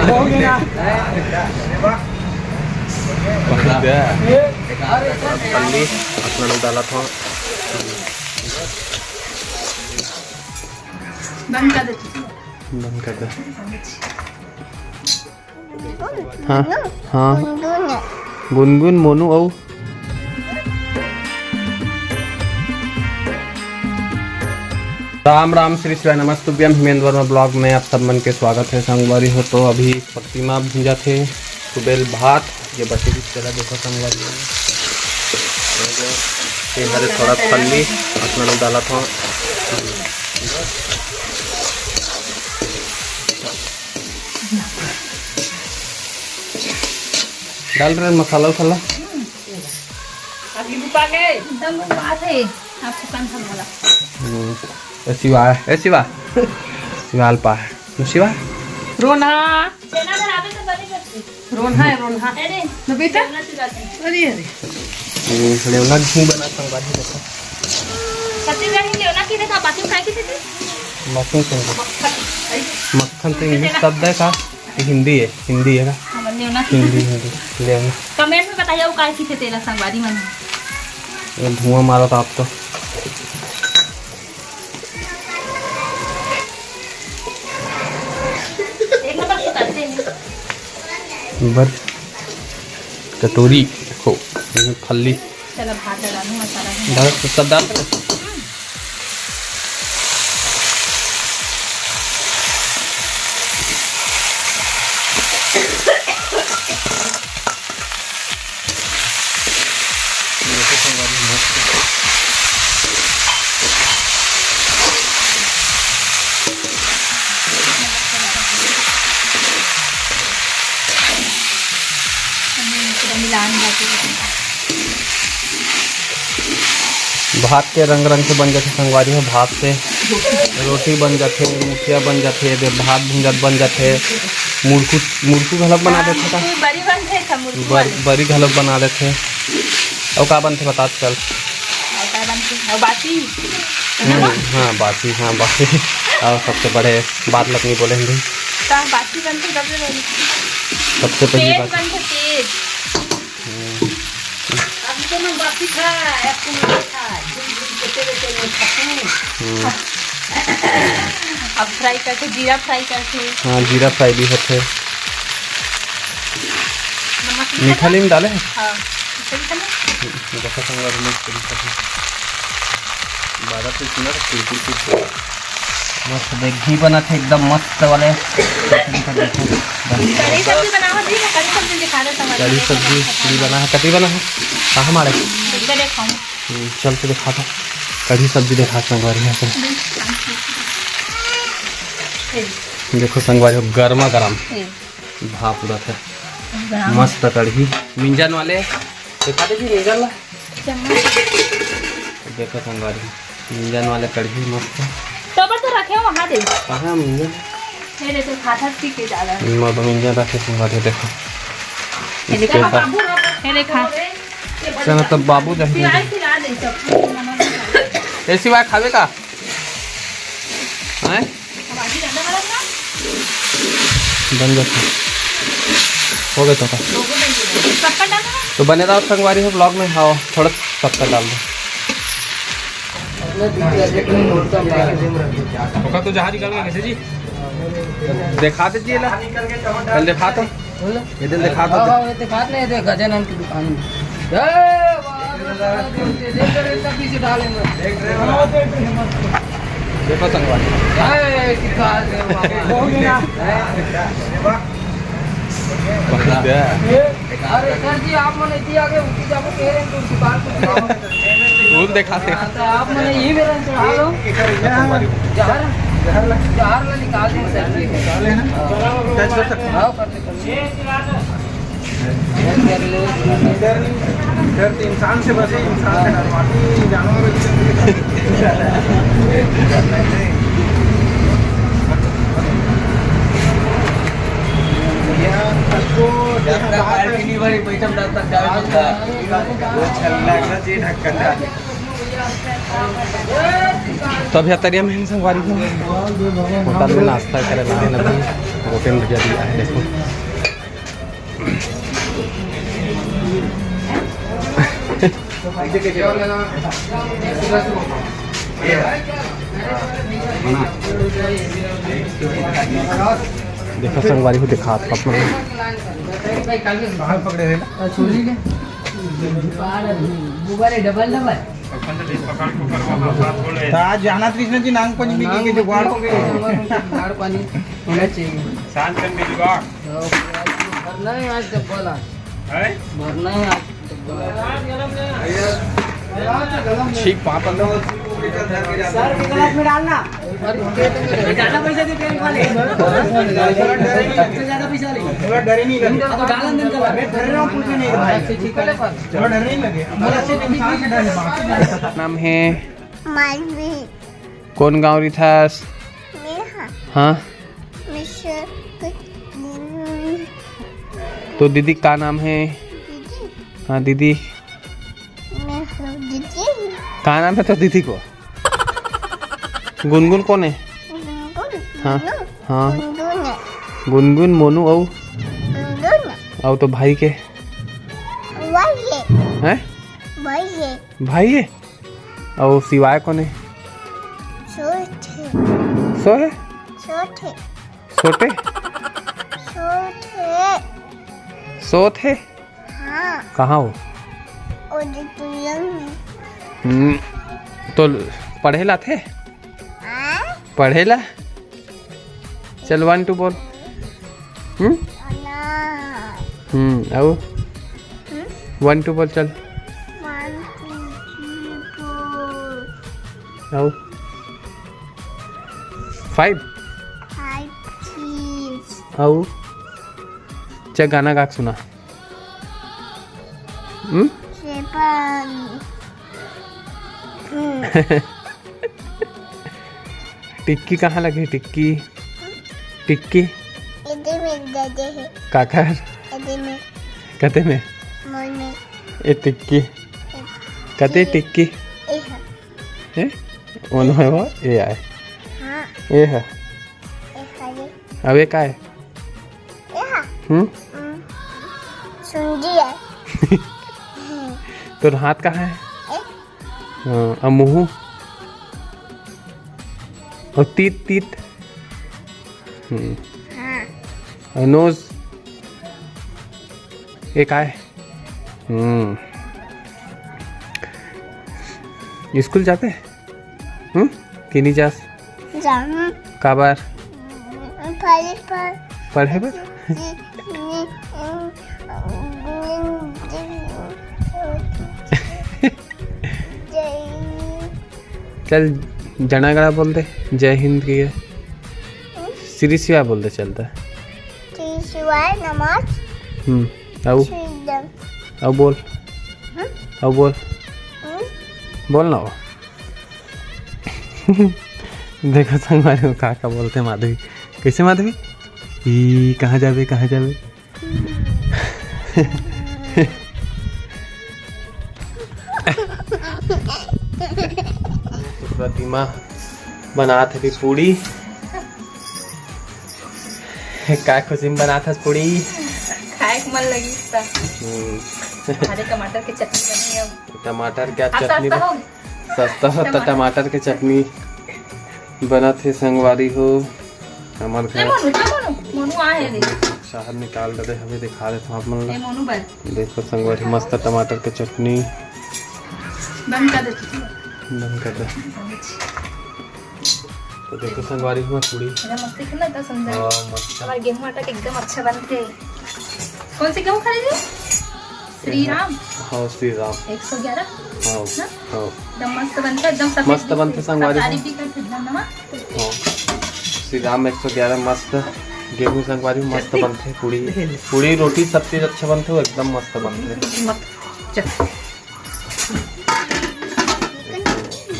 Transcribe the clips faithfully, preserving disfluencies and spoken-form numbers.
पल्ली अपना लोग डालत हो। बंद कर दे। हाँ, हाँ। गुनगुन, मोनू अउ राम राम, श्री शिवाय नमस्तुभ्यम। हिमेंद्र वर्मा ब्लॉग में आप सब मन के स्वागत है संगवारी हो। तो अभी प्रतिमा भुंजा थे, सुबेल भात, ये बचे भी चला देखो संगवारी हो। ये हरे थोड़ा फल्ली, अपना लोग डाला था। डाल रहे मसाला उसाला। अभी रुका के एकदम बात है। आपको कौन सा बोला? हम्म, ए शिवा, ए शिवा। शिवा अल्पा है। शिवा? रोना। रोन्हा है, रोन्हा। अरे। न बेटा? अरे, अरे। हम्म, लेवना घी बना संगवारी देखो। छत्तीसगढ़ी लेवना की देखा, बाकी में काय की थी? मक्खन संग। मक्खन। मक्खन तो इंग्लिश शब्द है का? हिंदी है, हिंदी है का? हाँ, लेवना की हिंदी, थी। हिंदी, लेवना। कमेंट में बताइए, वो काय की थे तेला संगवारी मन। ये धुआं मारा था आप तो। एक नंबर सुताते हैं। बस कटोरी देखो, इसमें फल्ली। चलो, भात डालूं, मसाला है। डाल, सब डाल दे। भात के रंग रंग के बन जाथे संगवारी हो। भात से रोटी बन जाथे, मुठिया बन जाथे, दे भात भुंजत बन जाथे, मुरकू, मुरकू घलक बना देथे का? मुरकू बरी बनथे, अच्छा, मुरकू बर-, वाले। बरी घलक बना देथे। अउ का बनथे बता चल। अउ का बनथे? अउ बासी? हम्म, हाँ, बासी, हाँ, बासी। अउ सबसे बड़े बात लकनी बोले हिंदी। का बासी बनथे सबसे पहले? सबसे पहली तेज बात। बनथे, तेज। हम्म। अभी तो मैं बासी खा, अब तुम ये खा, झुम झुम के तेरे तेरे खाती। हम्म। अब फ्राई करके, जीरा फ्राई करके। हाँ, जीरा फ्राई भी होथे। नमक भी मीठा खत्म। नीम डाले? हाँ, मीठा भी खत्म। देखो संगवारी, मस्त तरीका से बादर से सुना, बिल्कुल कुछ मस्त देख घी बना थे, एकदम मस्त वाले। कढ़ी सब्जी बनावा जी, कढ़ी सब्जी दिखा दे संगवारी। कढ़ी सब्जी भी बना है, कटी बना है, कहाँ मारे? इधर देखो। हम्म, चल के दिखा दो, कढ़ी सब्जी दिखा संगवारी यहाँ पे। देखो संगवारी हो, गर्मा गर्म। भाप उड़त हे। एकदम। मस्त कढ़ी। मिंजन वाले, दिखा दे जी मिंजन ला। चम्मच। देखो संगवारी, मिंजन वाले कढ़ी मस्त। तो पर तो रखे हो वहाँ दे। कहाँ मिंजन? ये देखो, खाथा ठीक है ज्यादा। मैं तो मिंजन रखे संगवारी, देखो। ये देखो। ये देखा। चलो तब बाबू जाएंगे। पिलाई खिला दे सब। ए शिवा खावे का? हैं? बन जाथे। हो गए तो का? तो बने रहो संगवारी हो ब्लॉग में। हाँ, थोड़ा शक्कर डाल दो। ओकर तो जहाज निकल गया कैसे जी? दिखा दीजिए ला। कल दिखा तो। ये दिन दिखा दो। हाँ, हाँ, ये दिखात नहीं थे गजानन की दुकान में। ए, बाप रे, साला, देख, देख, देख, देख, पीछे डालेंगे। देखो संगवारी। ए, कितना है, बाबा। हो गया। बहुत है। अरे सर जी, आप मन इतनी आगे उठी जाबो, कह रहे हैं, तो दुकान को फूल दिखाते हैं। हाँ, तो आप मन यही मेरा चढ़ा लो। जहर, जहर ला निकाल दे सर जी। हाँ, कर ले, कर ले। डर, डर तो इंसान से बचे, इंसान से डरवाती जानवर। यहाँ उसको यहाँ बाहर नहीं भाई, पैसा डालता, वो छल्ला का जी ढक्कन डाल। तो अभी अतरिया में संगवारी हो, होटल में नाश्ता करे ला है अभी। गोपेंद्र जी अभी आए, देखो। देखो संगवारी हो, दिखात अपन। Double double. तो आज जाना कृष्ण जी नांग पंचमी के, के जुगाड़ हो गए। जुगाड़ पानी होना चाहिए। शांत कर मेरी बात। भरना है आज डब्बा ला। हैं? भरना है आज डब्बा ला। ठीक, पाँच पन्द्रह। सर के गिलास में डालना। डालना पैसा दे बैंक वाले। सबसे ज्यादा पैसा ले। थोड़ा डरे नहीं लगे। अब डालन दिन का। मैं डर रहा हूँ, पूछे नहीं भाई। थोड़ा डर नहीं लगे। हमारे से इंसान से डर है। नाम है मानवी। कौन गाँव रिथस? मेहा। हाँ। मिस्टर। तो दीदी का नाम है? दीदी। हाँ दीदी। मैं हूँ दीदी। का नाम है तो दीदी को? गुनगुन कौन है? गुनगुन। हाँ। मोनू। हाँ। गुनगुन है। गुनगुन, मोनू अउ? गुनगुन है। अउ तो भाई के? वही है। हैं? वही है। भाई है? अउ शिवाय कौन है? छोटे। सो है? छोटे। छोटे? छोटे। सोत है? हाँ। कहाँ हो? Auditorium में। हम्म, तो पढ़े ला थे? हाँ? पढ़े ला? चल, वन टू बोल। हम्म? अनार। हम्म, अउ? हम्म? वन टू बोल, चल। One, two, three, four. अउ? Five? Five cheese. अउ? चल, गाना गा के सुना। हम्म? सेवन। हम्म। टिक्की कहाँ लगे, टिक्की? टिक्की? एदे में लगे है। काकर? एदे में। कते में? मोर में। ए टिक्की। ए कते टिक्की। टिक्की? ए है। ए? ओनो है वो? ए आए। हाँ। ए है। ए है ये। अब ये का है? ए है। हम्म? हम्म। सुंडी है। तोर हाथ कहाँ है? ए? हाँ, अब मुँह। और तीत, तीत। हम्म। हाँ। और nose। ये का है? हम्म। स्कूल जाते? हम्म? कि नहीं जास? जाऊँ। काबर? पढ़े पर। पढ़े बर? चल, जनागढ़ा बोल दे, जय हिंद के। श्री शिवा बोल दे, चलता। श्री शिवाय नमः। हम्म, अउ? श्री राम। अउ बोल। हम्म? अउ बोल। हम्म? बोल ना वो। देखो संगवारी हो का का बोलथे माधवी। कैसे माधवी? ई कहाँ जाबे, कहाँ जाबे? प्रतिमा बनात हे पूड़ी। का खुशी में बनात हस पूड़ी? खाए के मन लगिस त। हम्म। अरे टमाटर के चटनी बनी अब। टमाटर के अब चटनी सस्ता बन-, हो। सस्ता हो त टमाटर। टमाटर के चटनी बनत हे संगवारी हो। हमर ले घर मोनू, ले मोनू, मोनू आए रे। शहर निकाल डरे हवे, दिखा देत हँव आप मन ए ला। मोनू बर। देखो संगवारी, मस्त टमाटर के चटनी। बंद कर दे। बंद कर दे। तो देखो संगवारी हो पूड़ी। अरे मस्त दिखे ना, एकदम सुंदर। हाँ, मस्त। हमारे गेहूं आटा के एकदम अच्छा बनथे। कौन से गेहूं खरीदे? श्री राम। हाँ, श्री राम। एक सौ ग्यारह? हाँ, ना? हाँ। एकदम मस्त बनथे, एकदम सफेद मस्त दिखथे। बनथे संगवारी हो। तारीफ भी करथे एकदम ना। हाँ। श्री राम एक सौ ग्यारह मस्त। गेहूं संगवारी हो मस्त बनथे, पूड़ी, पूड़ी, रोटी, सब चीज अच्छा बनथे, वो एकदम मस्त बनथे। मत, चल।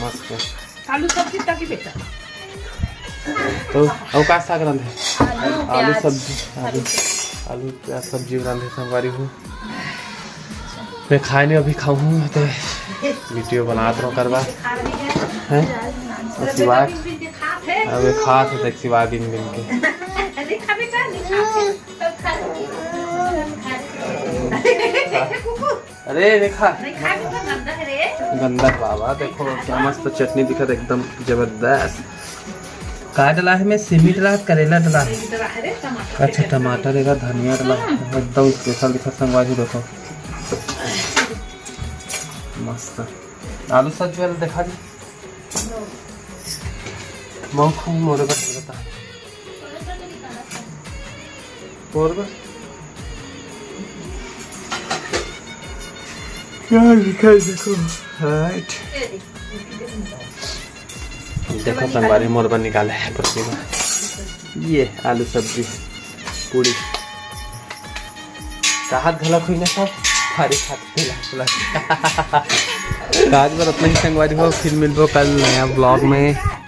मस्त। आलू सब्जी ताकि बेटा। तो अउ का साग रांधे? आलू, आलू प्याज। सब्जी, आलू, आलू प्याज सब्जी रांधे संगवारी हो। मैं खाए नहीं, अभी खाऊँ तो वीडियो बनात रहो करवा। हैं? अउ शिवाय, बिन बिन के खात हे। अबे खात हे, देख शिवाय बिन बिन के। नहीं खाबे का, नहीं खाबे। तो खा ले। खा ले। कुकु। अरे देखा। नहीं खाबे तो गंदा हे रे। गंदा हे बाबा, देखो क्या मस्त चटनी दिखत हे, एकदम जबरदस्त। का डला हे में? सिमी डला हे, करेला डला हे? इधर आ रे, टमाटर। अच्छा, टमाटर डला, धनिया डला हे, एकदम स्पेशल दिखत संगवारी, देखो मस्त। आलू सब्जी वाला देखा जी। मऊ खाऊं, मोरे बर बता। मोरे बर। क्या लिखा है देखो। राइट। देखो संगवारी, मोर बर निकाले हे प्रतिमा। ये आलू सब्जी, पूड़ी। चाहत घलक हुई ना सब, थारी खात घलक। आज बर अतना ही संगवारी हो, फिर मिलबो कल नया ब्लॉग में।